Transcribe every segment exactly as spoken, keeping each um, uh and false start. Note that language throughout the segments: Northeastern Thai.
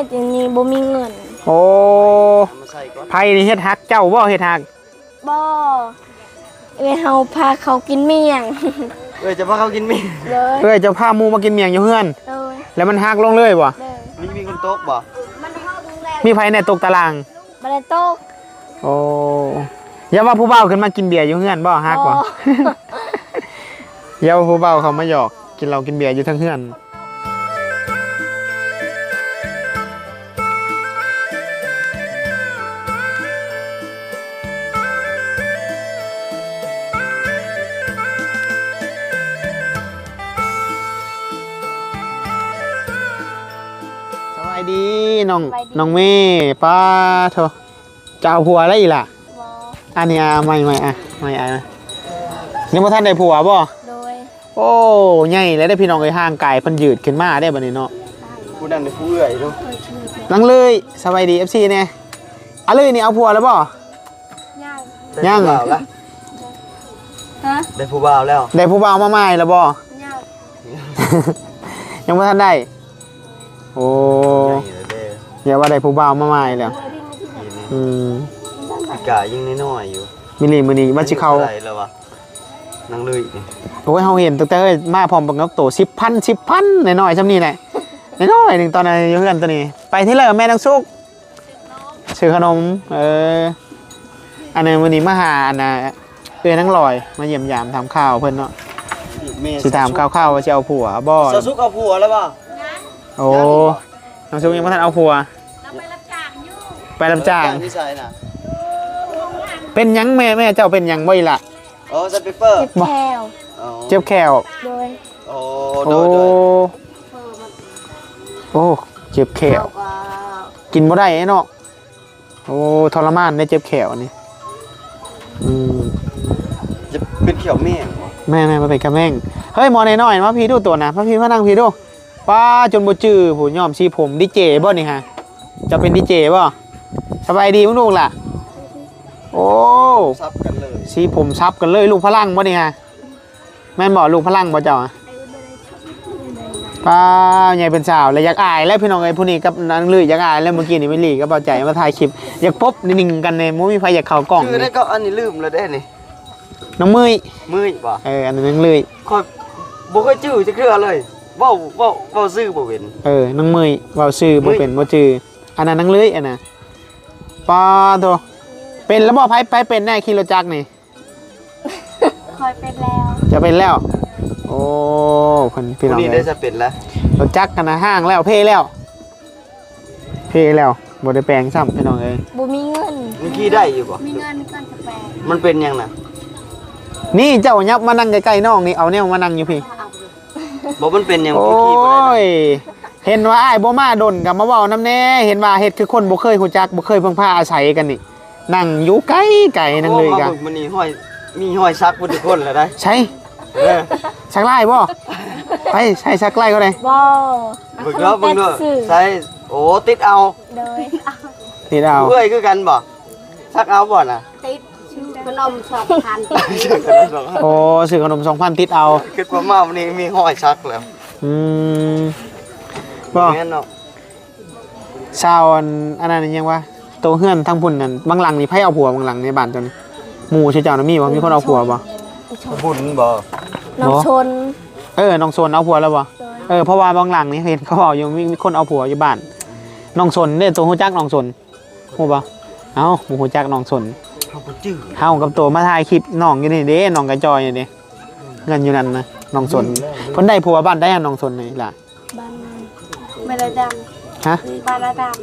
เดี๋ยวนี้บ่มีเงิน โอ้ เอามาใส่ก่อน ไผนี่เฮ็ดฮักเจ้าบ่ เฮ็ดฮัก บ่ เอ้ยเฮาพาเขากินเมี่ยง เอ้ยจะพาเขากินเมี่ยง เลย เอ้ยเจ้าพาหมู่มากินเมี่ยงอยู่เฮือน เลย แล้วมันฮักลงเลยบ่ เลย มี มีคนตกบ่ มีไผแน่ตกตาราง บ่ได้ตก โอ้ อย่าว่าผู้บ่าวขึ้นมากินเบียร์อยู่เฮือนบ่ ฮักบ่ บ่ อย่าว่าผู้บ่าวเขามาหยอกกินเหล้ากินเบียร์อยู่เทิงเฮือน สบายดีน้อง สบายดี น้องเมย์ ป้าโท จะเอาผัวแล้วอีหล่ะ บ่ อันนี้อ่ะ ไม่ ไม่ อ่ะ ไม่ อ่ะ ยังบ่ทันได้ผัวบ่ โดย โอ้ ใหญ่แล้วเด้อพี่น้องเอ้ย ห่างไกลเพิ่นยืดขึ้นมาได้บัดนี้เนาะ ผู้นั้นน่ะผู้เอื้อยเนาะ นางเลย สบายดี เอฟซี แน่ อะเลยนี่เอาผัวแล้วบ่ ยัง ยัง ได้ผู้บ่าวแล้ว ฮะ ได้ผู้บ่าวแล้ว ได้ผู้บ่าวมาใหม่แล้วบ่ ยัง ยังบ่ทันได้ โอ้ ยังอยู่เด้อ อย่าว่าได้ผู้บ่าวมาใหม่แล้ว นี่นะ อืม ปีกายยังน้อยๆอยู่ มื้อนี้ มื้อนี้ว่าสิเข้า อายุเท่าไหร่แล้ววะ นางลุยนี่ โอ้ย เฮาเห็นตั้งแต่เอ้ยมาพร้อมบักนกโต สิบพัน สิบพัน น้อยๆ ส่ำนี้แหละ น้อยๆ หนึ่งตอนนั้นอยู่เฮือนตัวนี้ ไปที่เลิกแม่นางสุก ซื้อขนม เออ อันนี้มื้อนี้มาหาอันน่ะ เอื้อยนางลอย มาเยี่ยมยามถามข่าวเพิ่นเนาะ แม่ สิถามข่าวๆ ว่าสิเอาผัวบ่ สาวสุกเอาผัวแล้วบ่ โอ้ น้องสุกยังบ่ทันเอาผัว ไปรับจ้าง อยู่ไสน่ะ เป็นหยังแม่ แม่เจ้าเป็นหยังบ่อีหล่ะ อ๋อ สเปเปอร์ เจ็บแข้ว อ๋อ เจ็บแข้ว โดย โอ้ โอ้ โดย โดย โอ้ เจ็บแข้ว ข้าวก็ กินบ่ได้เนาะ โอ้ ทรมานได้เจ็บแข้วนี่ อืม จะเป็นแข้วแมงบ่ แม่ แม่ มันเป็นแข้วแมง เฮ้ย หมอน้อยๆ มาพี้ดูตัวนะ มาพี้ มานั่งพี้ดู ป้า จนบ่จื้อ ผู้ย้อมสีผม ดีเจบ่นี่ฮะ จะเป็นดีเจบ่ สบายดีลูกหล่ะ โอ้ ซับกันเลย สีผมซับกันเลย ลูกฝรั่งบ่นี่ฮะ แม่นบ่ ลูกฝรั่งบ่เจ้าอะ ป้า ใหญ่เป็นสาวแล้ว อยากอายแล้วพี่น้องเอ้ย ผู้นี้กับนางลุยอยากอายแล้ว เมื่อกี้นี่แม่ลี่กับบ่าวใจมาถ่ายคลิป อยากปบนิ่งๆ กันเนี่ย บ่มีไผอยากเข้ากล้อง ชื่อ นี่ ได้ก็อันนี้ลืมแล้วเด้นี่ น้องมื้ย มื้ยบ่ เออ อันนั้นน้องมื้ย ข้อยบ่เคยจื้อจักเทื่อเลย เว้า เว้า เว้าชื่อบ่เป็น เออ น้องมื้ย เว้าชื่อบ่เป็น มื้ย บ่จื้อ อันนั้นน้องมื้ย อันน่ะ ป้าโธ่ เป็นแล้วบ่ ไผ ไผเป็นแน่ขี่รถจักรนี่ ข้อยเป็นแล้ว จะเป็นแล้ว โอ้ เพิ่นพี่น้อง ผู้นี้ เอ้ย ได้จะเป็นแล้ว รถจักรกันนะ ห่างแล้ว เพแล้ว เพแล้ว บ่ได้แปลงซ้ำพี่น้องเอ้ย บ่มีเงิน มันขี่ได้อยู่บ่ มีเงินก่อนจะแปลง มันเป็นหยังน่ะ นี่เจ้ายับมานั่งใกล้ๆ น้องนี่ เอาแนวมานั่งอยู่พี้ บ่ มันเป็นหยัง โอ้ย คือขี่บ่ได้น่ะ เห็นว่าอ้ายบ่มาดนก็มาเว้านำแน่ เห็นว่าเฮ็ดคือคนบ่เคยฮู้จัก บ่เคยเพิ่งพาอาศัยกันนี่ นั่งอยู่ไกลๆ นั่งเลย โอ้ มา กะ เบิ่งมื้อนี้ห้อย มีห้อยสักเบิดทุกคนแล้วได้ ใช่ เออ สักลายบ่ ไป ใช่ สักลายก็ได้ บ่ เบิ่งเด้อ เบิ่งเด้อ ใส่ โอ้ ติดเอา โดย ติดเอา เอื้อยคือกันบ่ สักเอาบ่น่ะ ติด ซื้อขนมสองพัน โอ้ ซื้อขนมสองพัน ติดเอา คิดว่ามาวันนี้มีห้อยสักแล้ว อืม บ่ แม่นเนาะ ชาวอัน อันนั้นยังวะ โตเฮือนทางพุ่นนั่น บางหลังนี่ไผเอาผัว บางหลังในบ้านตัวนี้ หมู่ชื่อเจ้านะมีบ่ มีคนเอาผัวบ่ บุญบ่ น้องชน เออ น้องชนเอาผัวแล้วบ่ โดย เออ เพราะว่าบางหลังนี่เห็นเขาเอาอยู่ มี มีคนเอาผัวอยู่บ้าน น้องชนเนี่ย โตฮู้จักน้องชน ฮู้บ่ เอ้า บ่ฮู้จักน้องชน เฮาบ่จื้อ เฮากับโตมาถ่ายคลิปน้องอยู่นี่เด้ น้องกระจอยนี่เด้ เงินอยู่นั่นนะ น้องชน เพิ่นได้ผัวบ้านใดอะ น้องชนนี่ล่ะ บ้าน บ้านละตัน ฮะ บ้านละตัน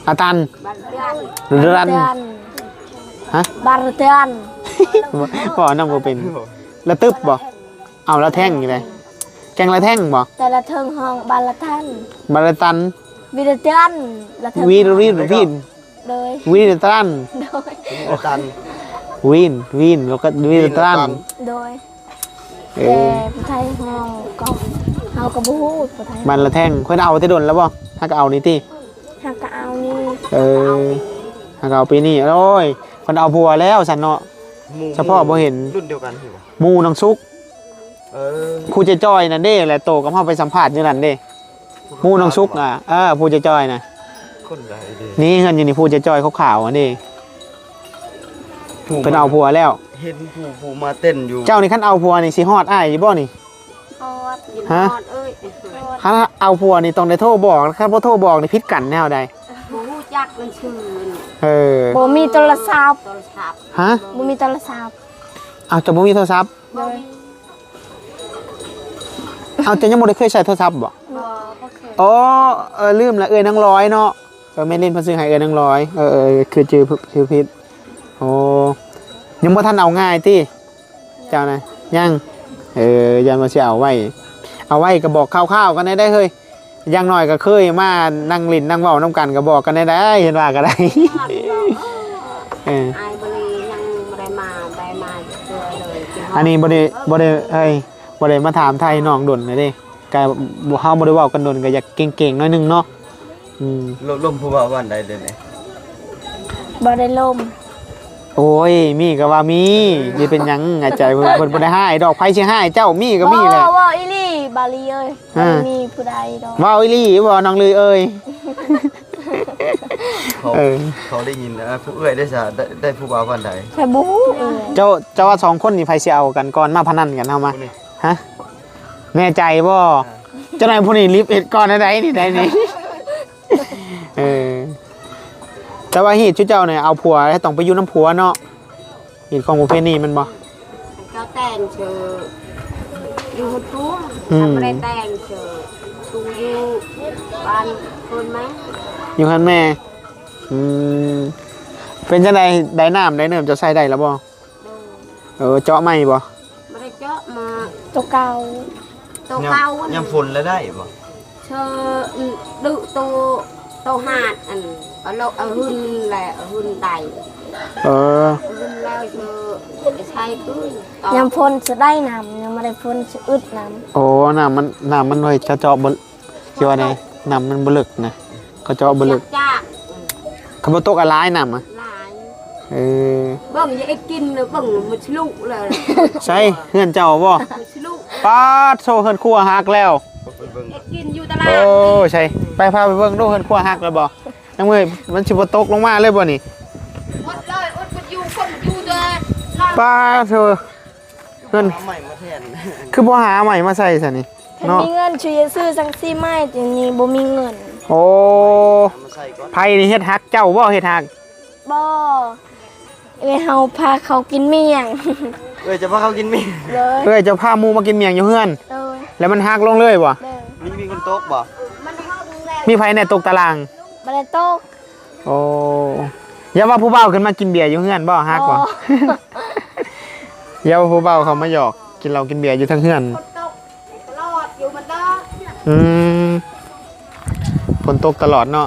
อาตัน บ้านละตัน หรือรัน บ้านละตัน ฮะ บ้านละตัน บ่ บ่นำบ่เป็น ละตึบบ่ เอาละแท่งอยู่เลย แกงละแท่งบ่ แต่ละเทิงห้องบ้านละตัน บ้านละตัน วีละตัน ละเทิง วี วี วี เลย วีละตัน โดย ละตัน วีน วีน แล้วก็วีละตัน โดย เออ แต่ผู้ไทยห้องก็ เฮาก็บ่ฮู้ผู้ไทย บ้านละแท่ง เพิ่นเอาแต่ดนแล้วบ่ หากเอานี่ติ หากก็เอานี่ เออ หากเอาปีนี้ โอ้ย เพิ่นเอาผัวแล้วซั่นเนาะ หมู่ เฉพาะบ่เห็น รุ่นเดียวกันสิบ่ หมู่น้องสุก เออ ผู้จะจอยนั่นเด้ แหละโตกับเฮาไปสัมภาษณ์อยู่นั่นเด้ หมู่น้องสุกน่ะ เออ ผู้จะจอยน่ะ คนใดเด้ นี่เฮือนอยู่นี่ ผู้จะจอยขาวๆอันนี้ ผู้ เพิ่นเอาผัวแล้ว เห็นผู้ ผู้มาเต้นอยู่ เจ้านี่คันเอาผัวนี่สิฮอดอ้ายอยู่บ่นี่ ฮอด ฮะ ฮอดเอ้ย คันเอาผัวนี่ต้องได้โทรบอก คันบ่โทรบอกนี่ผิดกันแนวใด บ่ฮู้จักมันชื่อ เออ บ่มีโทรศัพท์ โทรศัพท์ ฮะ บ่มีโทรศัพท์ อ้าว เจ้าบ่มีโทรศัพท์ บ่มี เอา เจ้ายังบ่ได้เคยใช้โทรศัพท์บ่ บ่ บ่เคย อ๋อ เออ ลืมละ เอื้อยนางลอยเนาะ เออ แม่ลินเพิ่นซื้อให้เอื้อยนางลอย เออ เออ คือชื่อ ชื่อผิด โอ้ ยังบ่ทันเอาง่ายติ เจ้านะ ยัง เออ ย่านว่าสิเอาไว้ เอาไว้ก็บอกคร่าวๆกันได้เฮ้ย อย่างน้อยก็เคยมานั่งเล่นนั่งเว้านำกันก็บอกกันได้ เห็นว่าก็ได้ เออ อ้ายบ่ได้ ยังบ่ได้มา ได้มาเทื่อเลย อันนี้บ่ได้ บ่ได้ เอ้ย บ่ได้มาถามไถ่น้องดนนะเด้ ก็บ่ เฮาบ่ได้เว้ากันดน ก็อยากเก่งๆหน่อยหนึ่งเนาะ อืม ลม ลมผู้บ่าวบ้านใดเด้อนี่ บ่ได้ลม โอ้ย มีก็ว่ามี สิเป็นหยัง อาจารย์ เพิ่น เพิ่นบ่ได้ฮ้ายดอก ไผสิฮ้ายเจ้า มีก็มีแหละ บ่ เว้าอีหลี บาลีเอ้ย อ่า บ่มีผู้ใดดอก เว้าอีหลีบ่น้องลือเอ้ย เขา เออ เขาได้ยินนะ ผู้เอื้อยได้สา ได้ ได้ผู้บ่าวบ้านใด ข้อยบ่ฮู้เอ้ย เจ้า เจ้าว่าสองคนนี่ไผสิเอากันก่อน มาพนันกันเฮามา ผู้นี้ ฮะ แน่ใจบ่ อ่า เจ้านายผู้นี้รีบเฮ็ดก่อนได้นี่ ได้นี่ เออ แต่ว่าฮีตชุเจ้าเนี่ยเอาผัวแล้วต้องไปอยู่นำผัวเนาะ ฮีตของประเพณีแม่นบ่ เจ้าแต่งเชิญอยู่หัวตัว อืม ทำอะไรแต่งเชิญตูอยู่บ้านคนไหม อยู่หั้นแม่ อืม เป็นจังใด ได้น้ำได้เนิมเจ้าใส่ได้แล้วบ่ โดย เออ เจาะใหม่บ่ บ่ได้เจาะมา ตัวเก่า ตัวเก่า ยาม ยามฝนแล้วได้บ่ เชิญดึโต โตหาดอัน เอาลกเอาหึนแหละ เอาหึนได เออ เอาหึนแล้วเชิญไปใช้ปืน ยามฝนสิได้น้ำ ยังบ่ได้ฝนสิอึดน้ำ โอ้ น้ำมัน น้ำมันไว้จะเจาะบ่ ที่ว่าไง น้ำมันบ่ลึกนะ เขาเจาะบ่ลึก จาก เขาบ่ตกอะหลายน้ำอะ หลาย เออ เบิ่งอย่าไอ้กินเลย เบิ่งมันทะลุเลย ใช่ เฮือนเจ้าบ่ มันทะลุ ป๊าดโธ่ เฮือนครัวหักแล้ว ไปเบิ่ง ไอ้กินอยู่ตลาด โอ้ ใช่ ไปพาไปเบิ่งดู เฮือนครัวหักแล้วบ่ น้องเอ้ย มันสิบ่ตกลงมาเลยบ่นี่ หมดเลย อดบ่อยู่ คนอยู่เด้อ ป๊าดโธ่ เฮือน หาใหม่มาแทน คือบ่หาใหม่มาใส่ซะนี่ คัน เนาะ มีเงินช่วยซื้อสังสีใหม่ แต่นี่บ่มีเงิน โอ้ มาใส่ก่อน ไผนี่เฮ็ดหัก เจ้าบ่เฮ็ดหัก บ่ เอ้ยเฮาพาเขากินเมี่ยง เอ้ยจะพาเขากินเมี่ยง เลย เอ้ยเจ้าพาหมู่มากินเมี่ยงอยู่เฮือน เลย แล้วมันหักลงเลยบ่ เลย มี มีคนตกบ่ มีไผแน่ตกตาราง บ่ได้ตก โอ้ อย่าว่าผู้บ่าวขึ้นมากินเบียร์อยู่เฮือนบ่ หักบ่ อ๋อ อย่าว่าผู้บ่าวเขามาหยอกกินเหล้ากินเบียร์อยู่ทางเฮือน ฝนตกตลอดอยู่มันเด้อ อืม ฝนตกตลอดเนาะ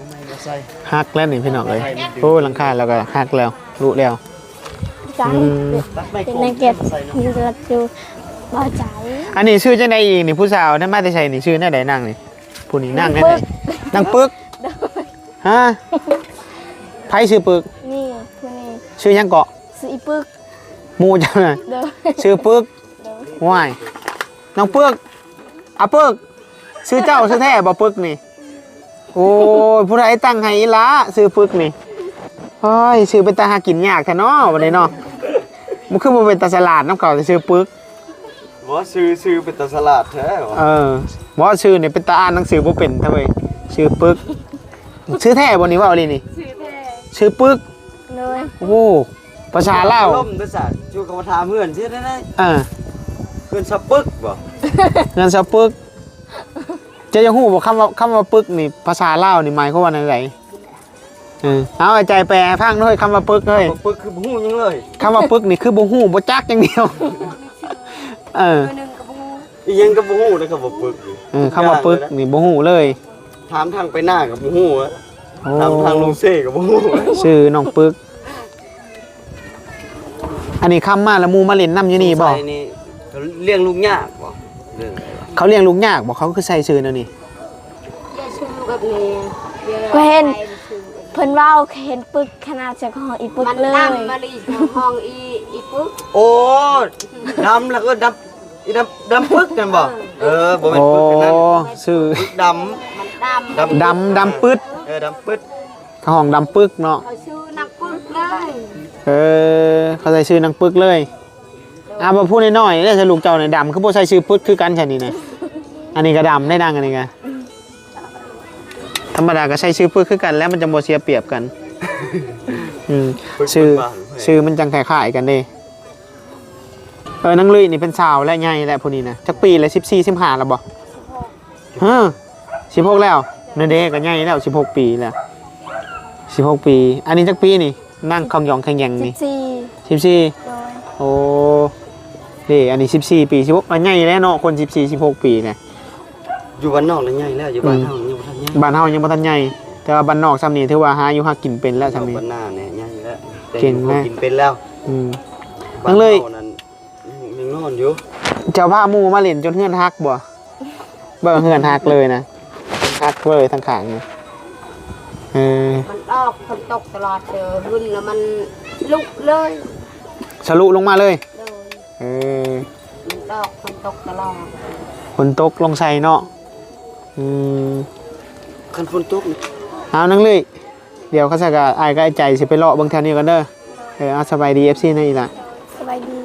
ไม่มาใส่ หักแล้วนี่พี่น้องเอ้ย โอ้ หลังคาแล้วก็หักแล้ว รุแล้ว จ้า อืม เป็นนักเก็ต มีรัดอยู่ บ่ใจ อันนี้ชื่อจังใดอีกนี่ ผู้สาวนั่นมาแต่ไสนี่ ชื่อแนวใดนางนี่ ผู้นี้นางแนวใด นางปึก ฮะ ไผชื่อปึก นี่ ผู้นี้ ชื่อหยังเกาะ ชื่ออีปึก หมู่เจ้าน่ะ โดย ชื่อปึก โดย ว้าย น้องปึก อาปึก ชื่อเจ้าชื่อแท้บ่ปึกนี่ โอ้ย ผู้ใดตั้งให้อีหล่า ชื่อปึกนี่ โอ้ย ชื่อเป็นตาหากินยากแท้เนาะ บัดนี้เนาะ มันคือบ่เป็นตาฉลาดนำเขา ชื่อปึก บ่ ชื่อ ชื่อเป็นตาฉลาดแท้ว่ะ เออ บ่ ชื่อนี่เป็นตาอ่านหนังสือบ่เป็นแท้เว้ย ชื่อปึก ชื่อแท้บ่นี่ เว้าอีหลีนี่ ชื่อแท้ ชื่อปึก โดย โอ้ ภาษาลาว ลมด้วยซะ ชื่อเขามาถามเฮือนชื่อได้ได๋ อ่า เฮือนสะปึกบ่ เฮือนสะปึก เจ้าอยากฮู้บ่ คำว่า คำว่าปึกนี่ ภาษาลาวนี่หมายความว่าแนวใด เออ เอาไอ้ใจแปลให้ฟังด้วย คำว่าปึกเฮ้ย คำว่าปึกคือบ่ฮู้หยังเลย คำว่าปึกนี่คือบ่ฮู้ บ่จักอย่างเดียว เออ ตัวหนึ่งก็บ่ฮู้ อีหยังก็บ่ฮู้เลย คำว่าปึก เออ คำว่าปึกนี่บ่ฮู้เลย ถามทางไปหน้าก็บ่ฮู้อะ โอ้ ถามทางลงเซ่ก็บ่ฮู้อะ ชื่อน้องปึก อันนี้คำมาแล้วหมู่มาเล่นนำอยู่นี่บ่ สงสัยนี่เขาเลี้ยงลูกยากบ่ เรื่องอะไรวะ เขาเลี้ยงลูกยากบ่ เขาคือใส่ชื่อแนวนี้ อย่าชื่อแบบนี้ ก็เห็น เพิ่นเว้าเห็นปึกขนาดจะของอีปึก มัน เลย ดำมาลีห้องอี อีปึก โอ้ ดำแล้วก็ดำ อีดำ ดำปึกนั่นบ่ เออ บ่แม่นปึกนั่น โอ้ ชื่อ ปึกดำ มันดำ ดำ ดำ ดำปึ๊ด เอ ดำปึ๊ด เขาห้องดำปึกเนาะ เขาชื่อนางปึกเลย เออ เขาใส่ชื่อนางปึกเลยอ่ะบ่พูดน้อยๆเด้อลูกเจ้าเนี่ยดำคือบ่ใส่ชื่อปึกคือกันซั่นนี่นะอันนี้ก็ดำได้นางอันนี้ก็ธรรมดาก็ใส่ชื่อปึกคือกันแล้วมันจะบ่เสียเปรียบกันอืมชื่อชื่อมันจังคล้ายๆกันเด้เออนางลุยนี่เป็นสาวและใหญ่แล้วผู้นี้นะจักปีแล้วสิบสี่ สิบห้าแล้วบ่ฮะสิบหกแล้วนั่นเด้ก็ใหญ่แล้วสิบหกปีแล้วสิบหกปี อันนี้จักปีนี่นั่งคองหยองแขงแยง สิบ นี่ สี่ สิบสี่ โดย โอ้เด้อันนี้สิบสี่ปีสิบหกอันใหญ่แล้วเนาะคนสิบสี่ สิบหกปีเนี่ย อยู่บ้านนอกเลยใหญ่แล้วอยู่บ้านเฮายังบ่ทันใหญ่ บ้านเฮายังบ่ทันใหญ่แต่ว่าบ้านนอกซำนี้ถือว่าหาอยู่หากินเป็นแล้วซำนี้ บ้านหน้าเนี่ยใหญ่แล้ว เก่งมาก กินเป็นแล้ว อืม บ้า นั่งเลย ฮานั่นยังนอนอยู่ เจ้าพาหมู่มาเล่นจนเฮือนหักบ่เบิ่งเฮือนหักเลยนะหักเลยทั้งข้างนี่เออ มันออกฝนตกตลอดเจอหึ่นแล้วมันลุกเลย ทะลุลงมาเลย โดย เออ มันออกฝนตกตลอด ฝนตกลงใส่เนาะอืม คันฝนตกนี่ เอานั่งเลยเดี๋ยวเขาสักอ้ายก็ไอ้ใจสิไปเลาะเบิ่งแถวนี้กันเด้อเออเอาสบายดี เอฟซี นะอีหล่ะ สบายดี